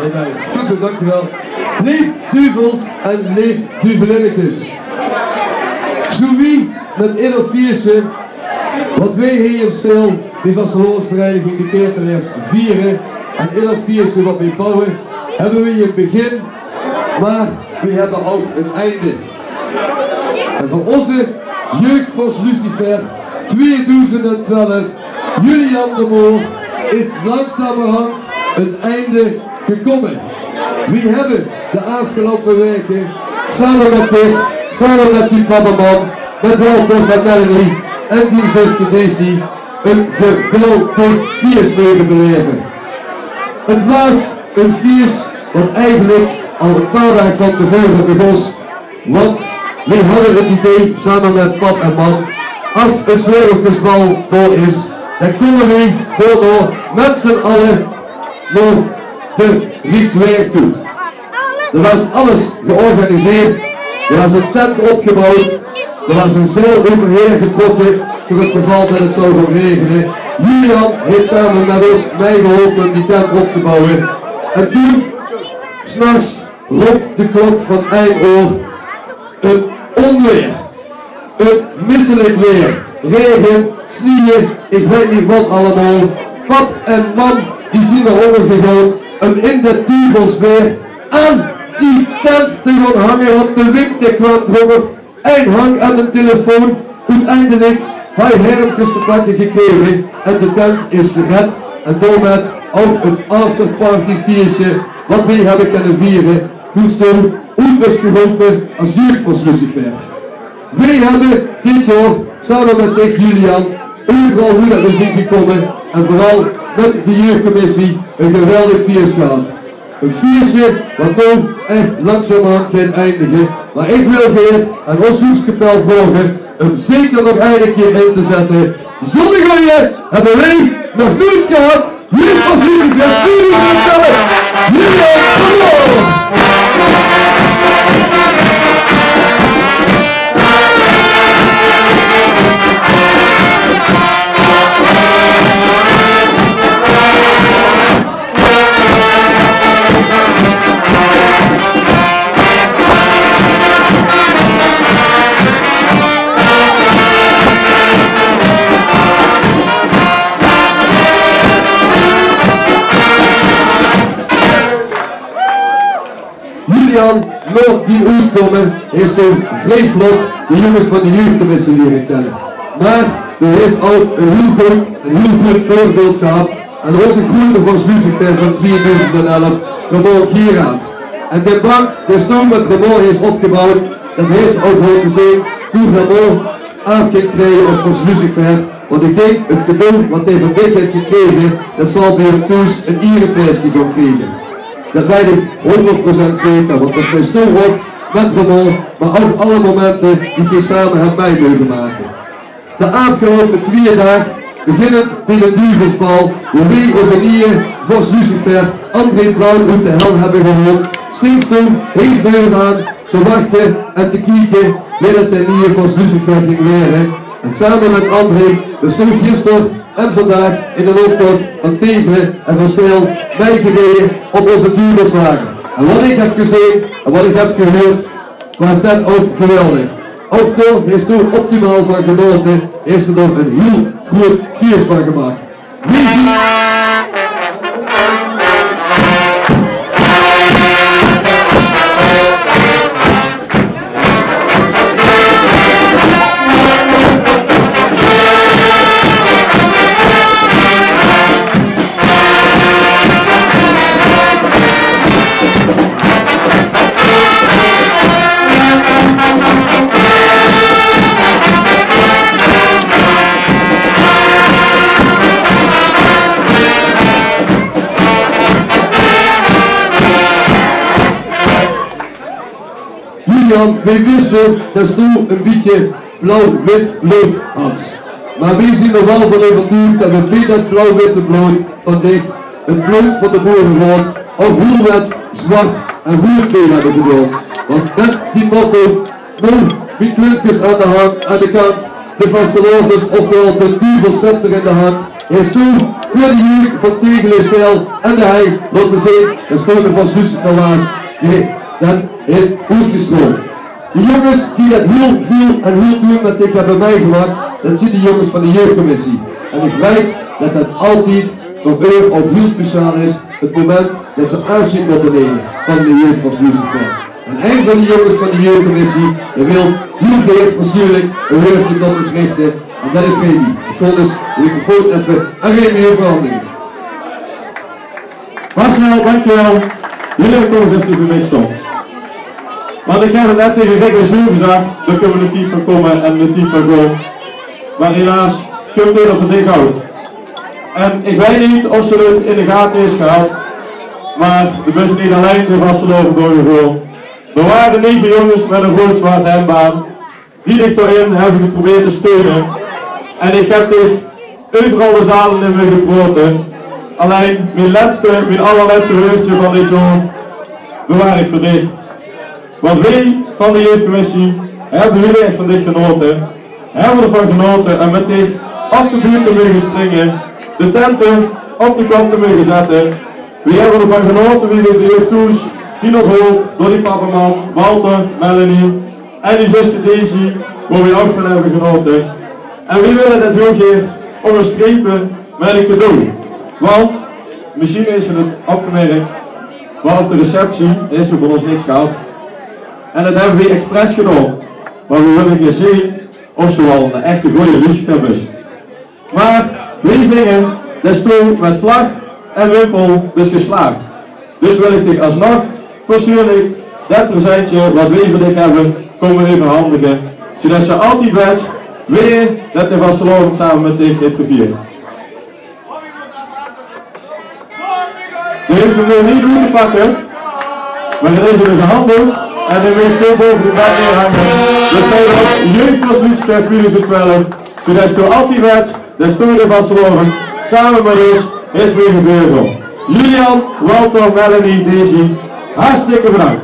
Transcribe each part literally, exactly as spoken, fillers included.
Good zoe, dankjewel. Leef duvels en leef duvelinnekes. Zoe wie mit eder fieësje wat weej hie op Steil, die vastelaovesvereiniging De Keertelaers viere, en eder fieësje wat weej bouwe, hebbe weej ein begin, maar weej hebbe ouch ein einde. En veur ózze jeugdvors Lucifer tweedoezend twelf, Julian de Moor, is langzamerhand het einde gekomme. Weej hebbe de aafgeloupe waeke same mit dich, same mit dien pap en mam, mit Walter, mit Melanie en dien zuske Daisy ein geweldig fieës moge belaeve. Het waas ein fieës wat eigelik al ein paar daag van te veure begós, want weej hadde het idee same mit pap en mam, as het Zwerverkesbal dao is, dan kómme weej daonao mit zien alle nao de Riekswaeg toe. D'r waas alles georganiseerd. D'r waas ein tent opgebouwd. D'r waas ein zeil euverhaer getrokke veur het geval det het zou gaon raegene. Julian haet same mit ós mei geholpe um die tent op te bouwe. En toen, 's nachs, roop de klok van ein oor: ein ónwaer. Het misselik waer, raege, snieje, ich weit neet wat allemaol. Pap en mam, die zien d'r ónger gegaon um in det duvelswaer aan die tent te gaon hange, want de wind dae kwaam d'rónger. Ein hang aan de telefoon, oeteindelik hae hermkes te pakke gekrege en de tent is gered. En daomit ouch het afterpartyfieësje wat weej hebbe kónne viere, toen s te oet bös gerope as jeugdvors Lucifer. Weej hebbe dit jaor same mit dich, Julian, euveral wie det weej zien gekomme en veural mit de jeugdcommissie ein geweldig fieës gehad. Ein fieësje wat noow ech langzamerhand geit eindige, maar ich wil gaer aan ós hoeskapel vraoge um zeker nog eine kier in te zette. Zónne gaoje hebbe weej nog noeits gehad. Hie is Lucifer, Julian, kom op! Julian, nao dien oetkomme, haes doe vrie vlot de jónges van de jeugdcommissie liere kenne. Maar doe haes ouch ein hiel good, ein hiel good veurbeeld gehad aan ózze groete vors Lucifer van tweedoezend elf, Ramon Gieraerts. En de bank die s te mit Ramon haes opgebouwd, det haes ouch laote zeen toen Ramon aaf ging traeje as vors Lucifer. Want ich dink, het cadeau wat hae van dich haet gekrege, det zal bie häöm thoes ein ierepraeske gaon kriege. Det weit ich hónderd procent zeker, want det is stoer op mit Ramon, maar ouch alle momente die geej same höb mei moge make. De aafgeloupe twieë daag, beginnend bie de duvelsbal, wo weej ózze nieje vors Lucifer, André Blauw, oet de hel höbbe gehaold, sting s te hiel veuraan te wachte en te kieke wae det de nieje vors Lucifer ging waere. En same mit André bös doe gister en vandaag in den optoch van Tegele en van Steil meigereje op ózze duvelswage. En wat ich höb gezeen en wat ich höb gehuurd, waas det ouch geweldig. Ouch dao haes doe optimaal van genaote, haes doe d'r ein hiel groet fieës van gemaak. Julian, weej wiste det s doe ein bietje blauw-wit blood has. Maar weej zien d'r waal van euvertuug det weej bie det blauw-witte blood van dich het blood van de boereraod ouch hiel wit, zwart en roead bie höbbe gedaon. Want mit die motto Noe, mien klumpkes aan de hand, aan de kant, de vastelaovend, oftewel de duvelscepter in de hand, haes doe veur de jeug van Tegele, Steil en de Hei laote zeen det Stein van Lucifer waas, die det haet oetgestraold. De jónges die det hiel väöl en hiel väöl mit dich höbbe mitgemaak, det zeen de jónges van de jeugcommissie. En ich weit det det altied veur uch ouch hiel speciaal is, het moment det ze aafsjeid mótte numme van de jeug van Lucifer. En ein van de jónges van de jeugcommissie, dae wilt hiel gaer persuuenlik ein wäördje tot uch richte. En det is Remy. Ich gaon dus de microfoon effe aan Remy euverhandige. Marcel, dankjewel. Jullie komen eens even bij mij staan. Want ich höb 't net taenge Rick en Jules gezag, dao kinne we neet van kómme en neet van gaon. Mer helaas kump 't nog van dich oet. En ich weit neet of se 't in de gate höbs gehad, mer de bös neet allein de vastelaovend doorgegaon. D'r wore nege jónges mit ein roead-zwart hemd aan, die dich dao-in höbbe geprobeerd te steune. En ich höb dich euveral de zaal in höbbe gepraote. Allein mien lètste, mien allerlètste wäördje van dit jaor bewaar ich veur dich. Want weej van de jeugcommissie höbbe hiel erg van dich genaote. Höbbe d'rvan genaote óm mit dich op de bühne te moge springe, de tente op de kop te moge zètte. Weej höbbe d'rvan genaote wie weej bie uch thoes zien onthaold door die pap en mam, Walter, Melanie en die zuske Daisy, wo weej ouch van höbbe genaote. En weej wille det hiel gaer óngerstrepe mit ein cadeau. Want, mesjien höbs se 't opgemerk, mer op de receptie höbs se van ós niks gehad. En det höbbe weej expres gedaon. Mer weej wille gaer zeen of se waal ein echte gooje Lucifer bös. Mer weej vinge det se mit vlag en wimpel bös geslaag. Dus wil ich dich alsnog persuuenlik det presentje wat weej veur dich höbbe kómme euverhandige, zodet se altied weits wae det de vastelaovend same mit dich haet gevierd. Dae hoof 'm noe neet oet te pakke, mer 't is in de handel en dae weej zo baove de bed neerhange. Det steit op Jeugd van Lucifer twieëdoezend twelf, zodet se altied weits det se de vastelaovend same mit ós haes moge viere. Julian, Walter, Melanie, Daisy, hartstikke bedank.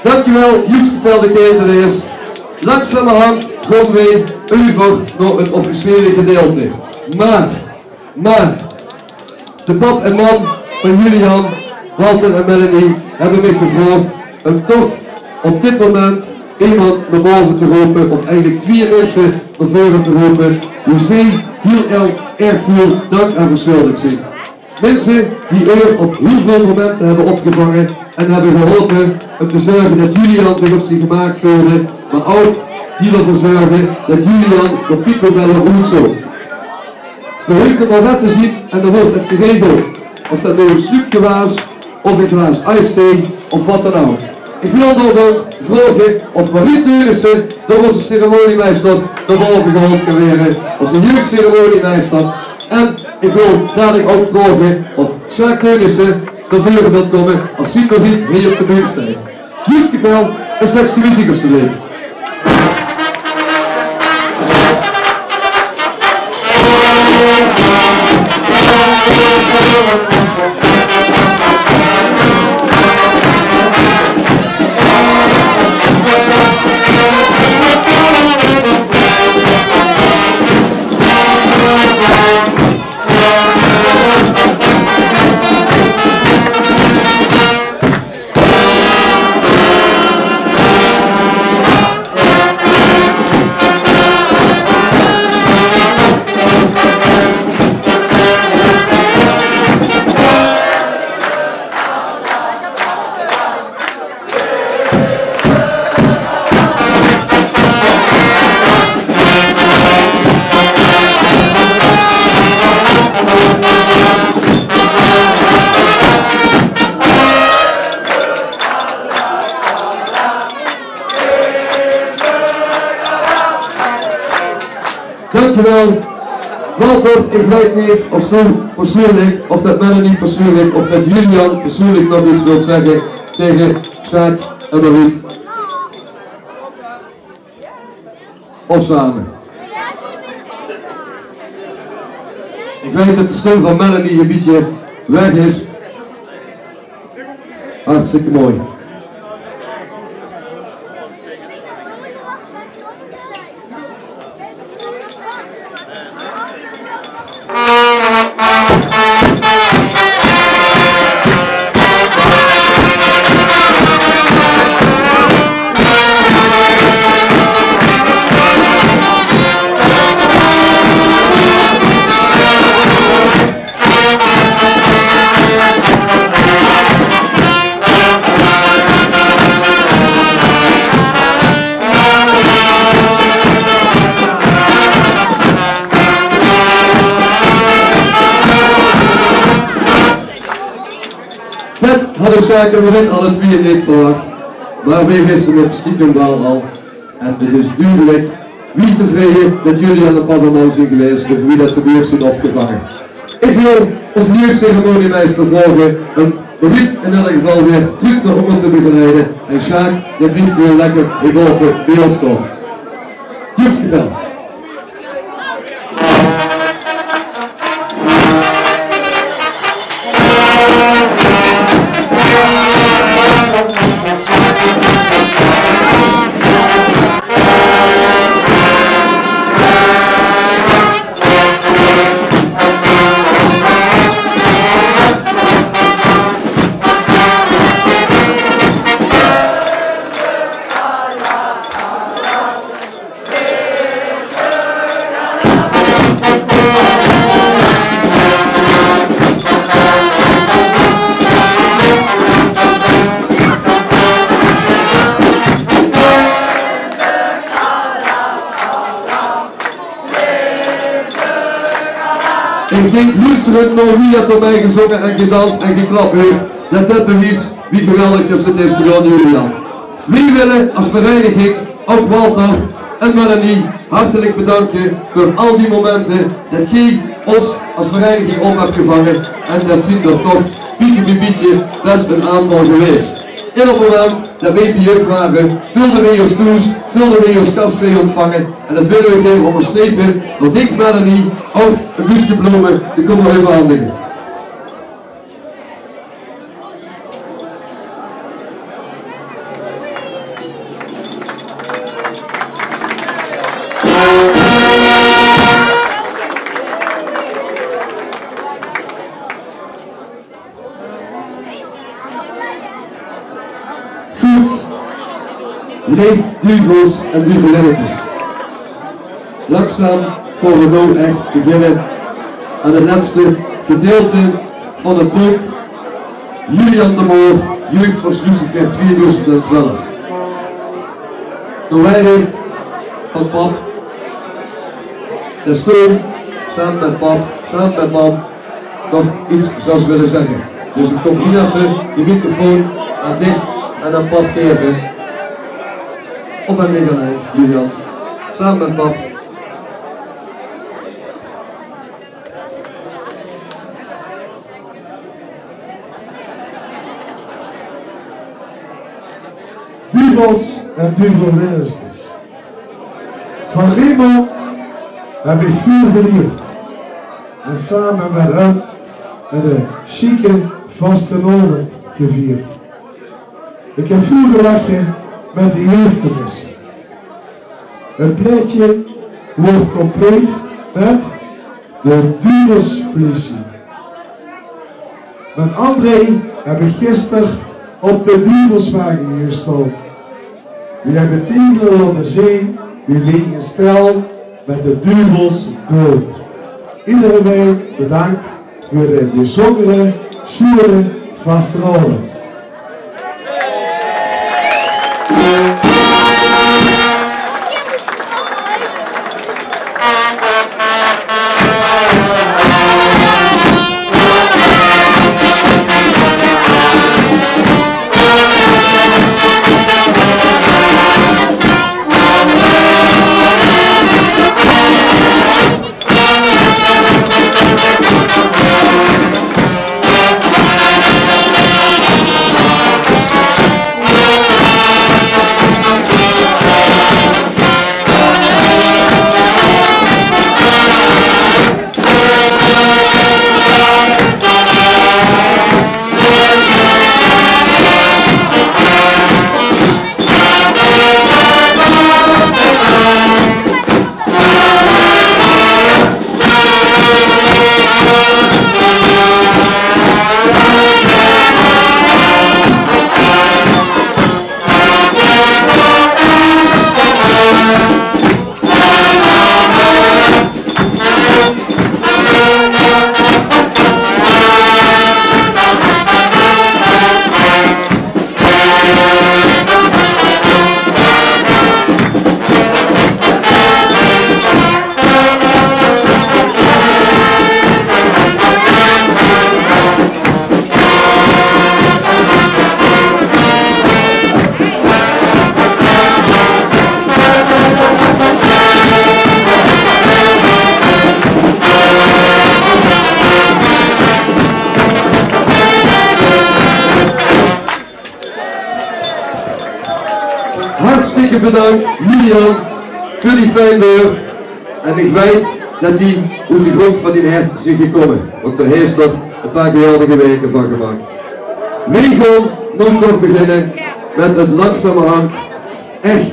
Dankjewel, Jeugkapel de Ketelaers. Langzamerhand gaon weej euver nao 't officiële gedeilte. Mer, mer, de pap en mam van Julian, Walter en Melanie höbbe mich gevraog óm toch op dit moment emes nao baove te rope, of eigelik twieë minse nao veure te rope, wo ze hiel erg, erg väöl dank aan verschuldig zien. Minse die eur op hiel väöl momente höbbe opgevange en höbbe geholpe óm te zörge det Julian zich op zien gemaak veulde, mer ouch die d'rveur zörgde det Julian d'r picobello oetzoog. D'r hoof mer get te zeen en dan wuuert 't geregeld. Of det noe ein snoepke waas, of ein glaas iced tea, of wat dan ouch. Ich wil daorum vraoge of Marie Teunissen, door ózze ceremoniemeister, nao baove gehaold kan waere, ózze jeugceremoniemeister. En ich wil dalik ouch vraoge of Sjaak Teunissen nao veure wilt kómme es zien Mariet hie op de bühne steit. Jeugkapel, ein stekske meziek alstublieft. Wel, Walter, ich weit neet of doe persoonlik, of det Melanie persoonlik, of det Julian persoonlik nog get wilt zègke taenge Sjaak en Mariet. Of same. Ich weit det de stum van Melanie ein bietje weg is. Hartstikke mooi. Det hadde Sjaak en Mariet alle twieë neet verwach, mer veer wiste 't stiekem waal al. En 't is dudelik wie tevreje det Julian en pap en mam zeen gewaes euver wie det ze bie uch zeen opgevange. Ich wil ós nuuj ceremoniemeister vraoge óm Mariet in eder geval weer trök nao ónger te begeleide. En Sjaak, dae blief gewoon lekker in Golfe bie ós staon. Joekskapel. Ich dink, loester 't nao wie det d'r mei gezónge en gedans en geklap haet, det det bewies wie geweldig det se 't hes gedaon, Julian. Veer wille es vereiniging ouch Walter en Melanie hartelik bedanke veur al die momente det geer ós es vereiniging op höb gevange. En det zeen d'r toch bietje bie bietje bès ein aantal gewaes. Eder moment det veer bie uch wore, veulde veer ós thoes, veulde veer ós es gast veer óntvange. En det wille veer gaer óngerstrepe door dich, Melanie, ouch ein boeske blome te kómme euverhandige. Good, leef duvels en duvelinnekes. Langzaam gaon veer noe ech beginne aan 't lètste gedeilte van 't book Julian de Moor, Jeugd van Lucifer twieëdoezend twelf. Noe weit ich van pap det doe same mit pap, same mit mam nog get zóws wille zègke. Dus ich kóm hie effe de microfoon aan dich en aan pap gaeve. Of aan dich allein, Julian. Same mit pap. Duvels en duvelinnekes. Van Remo höb ich väöl gelierd en same mit häöm ein sjieke vastelaovend gevierd. Ich höb väöl gelache mit de jeugdcommissie. 't Plaetje wuuert compleet mit de duvelspliesie. Mit André höb ich gister op de duvelswage gestaon. Veer höbbe Tiele laote zeen wie veer ein stel mit de duvels doon. Ederein bedank veur de biezóngere sjoeane vastelaovend. Hartstikke bedank, Julian, veur die fijn wäörd. En ich weit det die oet de grónd van dien hert zeen gekómme, want dao höbs se ein paar geweldige waeke van gemaak. Veer gaon noe toch beginne mit 't langzamerhand ech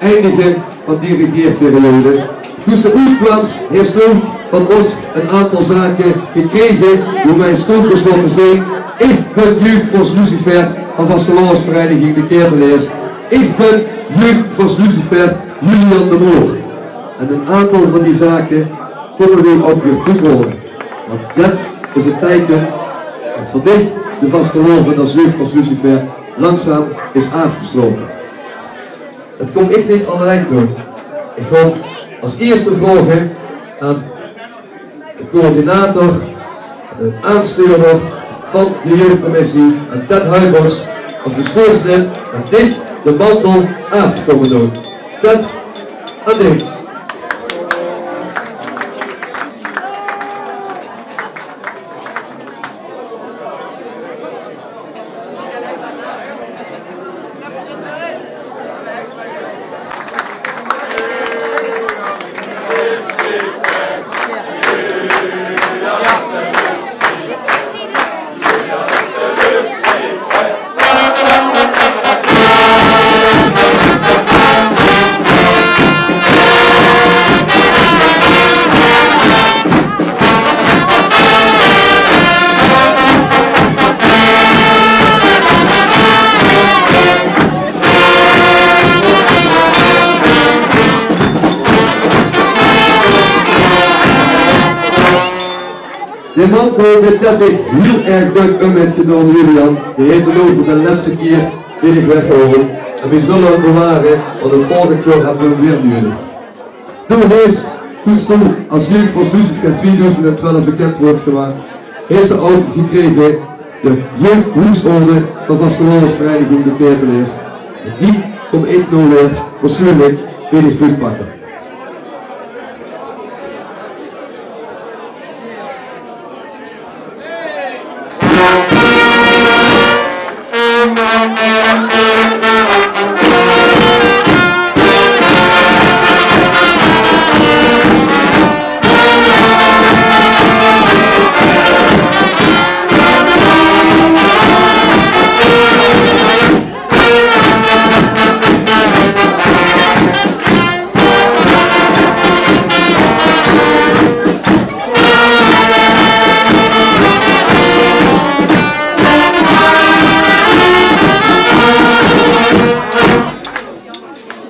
eindige van die regeerperiode. Toen se oetkaoms, höbs se van ós ein aantal zake gekrege, wo veer stolt op mótte zeen. Ich bön jeugdvors Lucifer van vastelaovesvereiniging De Keerteleers. Ich bön jeugdvors Lucifer Julian de Moor. En ein aantal van die zake kómme veer ouch weer trökhaole. Want det is 't teike det veur dich de vastelaovend es jeugdvors Lucifer langzaam is aafgeslaote. Det kóm ich neet allein doon. Ich gaon es ierste vraoge aan de coördinator, de aanstuurder van de jeugdcommissie, aan Ted Huibers, es bestuurslid, óm dich de mantel aaf te kómme doon. Ted, aan dich. De mantel, dao höb ich hiel erg dök um mit gedaon, Julian. Dae haet 'm noe veur de lètste kier weer weggehaold. En veer zölle 'm beware, want 't volgend jaor höbbe veer 'm weer nudig. Doe höbs, toen doe es jeugdvors Lucifer tweeduizend twelf bekènd woorts gemaak, höbs se ouch gekrege de jeugdhoesorde van vastelaovesvereiniging De Keerteleers. En die kóm ich noe weer persuuenlik weer trökpakke.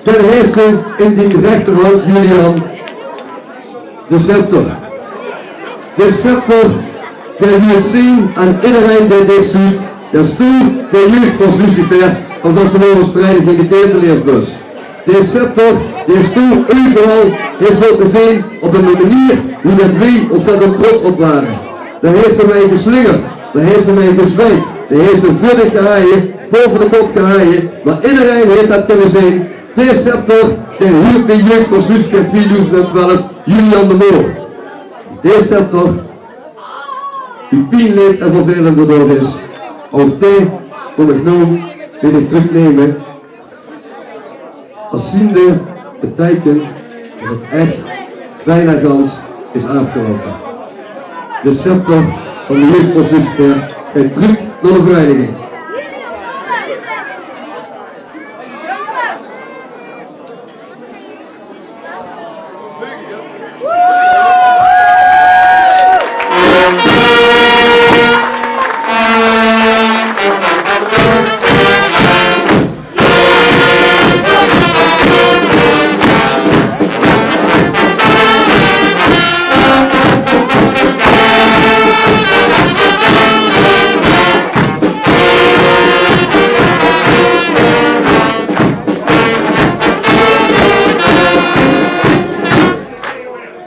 Dan höbs se in dien rechterhand, Julian, de scepter. De scepter, dae laet zeen aan ederein dae dich zuut, det doe de jeugdvors Lucifer van vastelaovesvereiniging De Keerteleers bös. De scepter, dae is doe euveral, is laote zeen op ein manier wo det veer ontzettend trots op wore. Dao höbs se mei geslingerd, dao höbs se mei gezwaajd, dao höbs se veur dich gehaoje, baove de kop gehaoje, mer ederein haet det kónne zeen. De scepter, dae huurt bie jeugdvors Lucifer tweeduizend twelf, Julian de Moor. De scepter, wie pienlik en vervelend det ouch is, ouch dae kóm ich noe weer trökneme. Es ziende 't teike det 't ech bijna gans is aafgeloupe. De scepter van de jeugdvors Lucifer geit trök nao de vereiniging.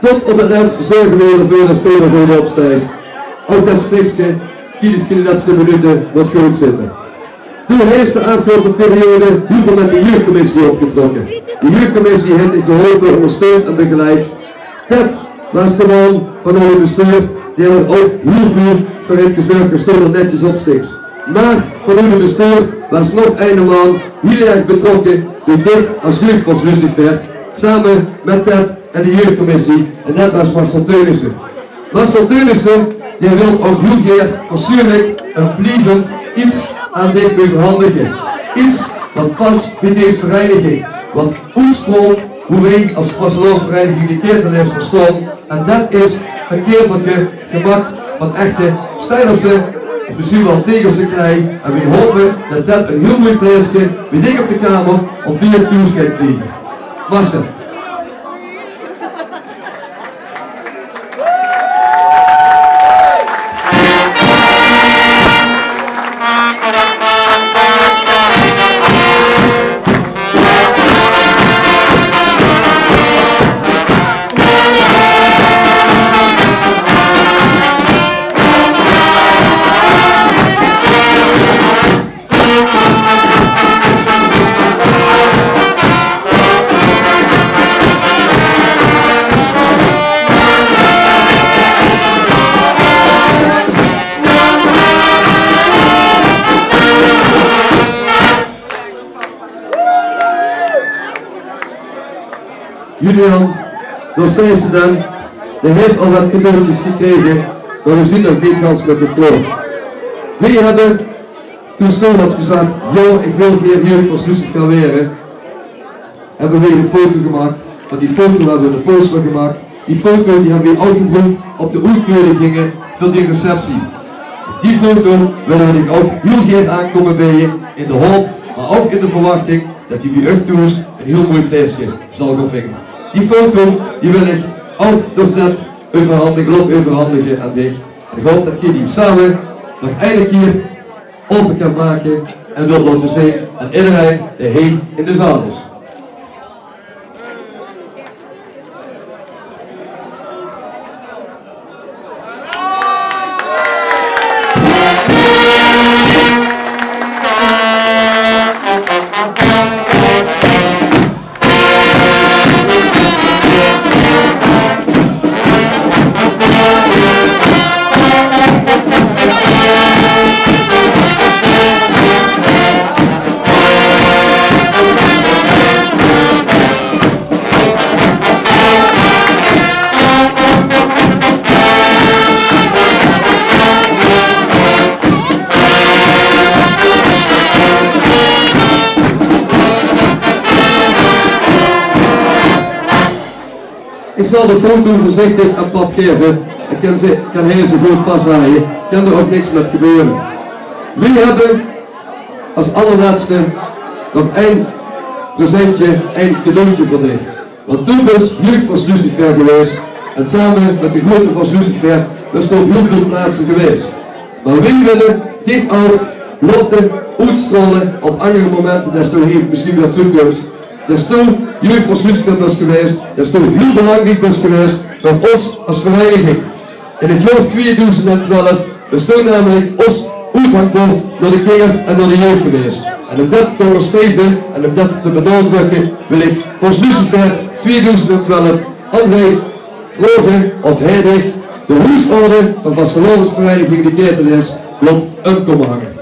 Tot op 't lèts zörge veer d'rveur det se weer good opsteis. Ouch det stökske, kiek ins, die lètste minute mót good zitte. Doe höbs de aafgeloupe periode hiel väöl mit de jeugdcommissie opgetrokke. De jeugdcommissie haet dich geholpe, óngersteund en begeleid. Det waas de man van ós bestuur, dae ouch hiel väöl veur haet gezörg det se weer netjes opsteis. Mer van ós bestuur waas nog eine man hiel erg betrokke Doe dich es jeugvors Lucifer, same mit Ted en de jeugcommissie en net es Marcel Teunissen. Marcel Teunissen, dae wilt ouch hiel gaer persuuenlik ein blievend get aan dich euverhandige. Get wat pas bie dees vereiniging, wat oetstraolt wie weej es vastelaovesvereiniging de Ketelers verstaon. En det is ein ketelke gemaak van echte Steilerse of mesjien waal Tegelse klei. En weej haope det det ein hiel moei plaetske bie dich op de kamer of bie dich thoes geit kriege. Marcel. Julian, dao steis se dan. Doe höbs al get cadeautjes gekrege, mer weej zeen nog neet gans mit dich klaor. Weej höbbe, toen se toen hads gezag: "Jao, ich wil gaer jeugvors Lucifer waere," höbbe weej ein foto gemaak. Van die foto höbbe weej ein poster gemaak. Die foto die höbbe weej ouch gebroek op de oetneudiginge veur die receptie. Die foto wille weej ouch hiel gaer aankómme bieje in de haop, mer ouch in de verwachting det die bie uch thoes ein hiel moei plaetske zal gaon vinge. Die foto die wil ich ouch door Ted euverhandige, laote euverhandige aan dich. En ich haop det geej die same nog eine kier aope kint make en wilt laote zeen aan ederein dae hie in de zaal is. Ich zal de foto veurzichtig aan pap gaeve. Dan kan ze, kan hae ze good vashaaie. Kan d'r ouch niks mit gebeure. Weej höbbe es allerlètste nog ein presentje, ein cadeautje veur dich. Want doe bös jeugvors Lucifer gewaes. En same mit de groeate vors Lucifer bös doe op hiel väöl plaatse gewaes. Mer weej wille dich ouch laote oetstraole op anger momente, det doe hie mesjien weer trökkums. Det doe jeugvors Lucifer bös gewaes, det doe hiel belangriek bös gewaes veur ós es vereiniging. In 't jaor twiedoezend en twelf bös doe namelik ós oethangbord nao de kinger en nao de jeug gewaes. En óm det te óngersteune en óm det te benadrökke, wil ich vors Lucifer twiedoezend en twelf André vraoge of hae dich de hoesorde van vastelaovesvereiniging De Ketelers laot óm kómme hange.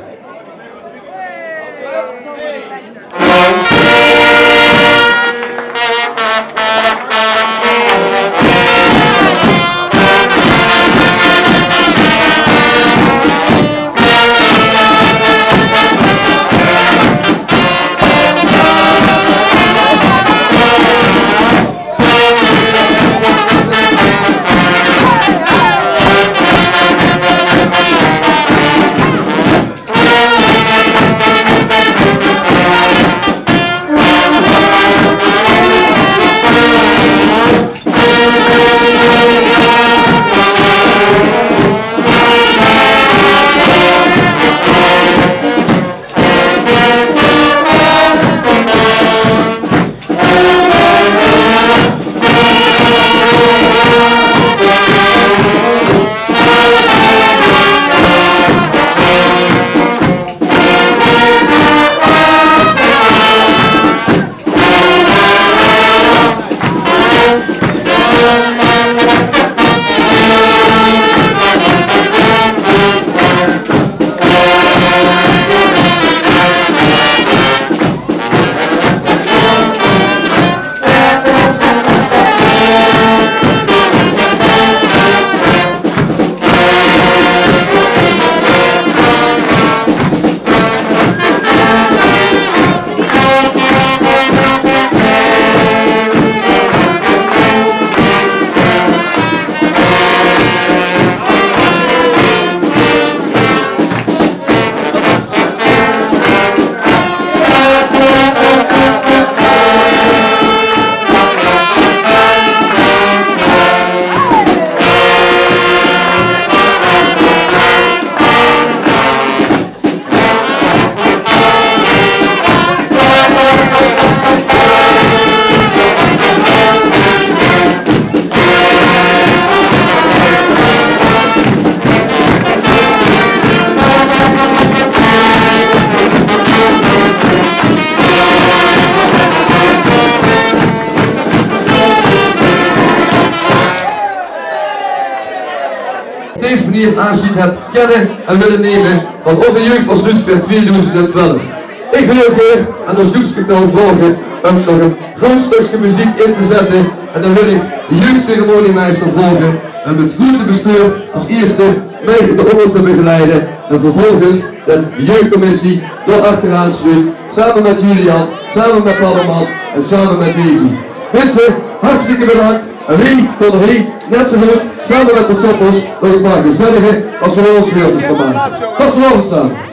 hie aafsjeid höbbe kinne en wille numme van ózze jeug van Zuudveer twieëdoezend twelf. Ich wil uch hie aan ós jeugkapel vraoge um nog ein groeët stökske meziek in te zètte. En dan wil ich de jeugceremoniemeister vraoge um het groeëte bestuur es ierste mei de ónger te begeleide. En vervolges det de jeugcommissie dao achteraan sjluut, same mit Julian, same mit Palleman en same mit Daisy. Minse, hartstikke bedank. En wie kónne hie net zo good same mit de Soppers nog ein paar gezellige vastelaovesfeesjes van make? Vastelaovend same.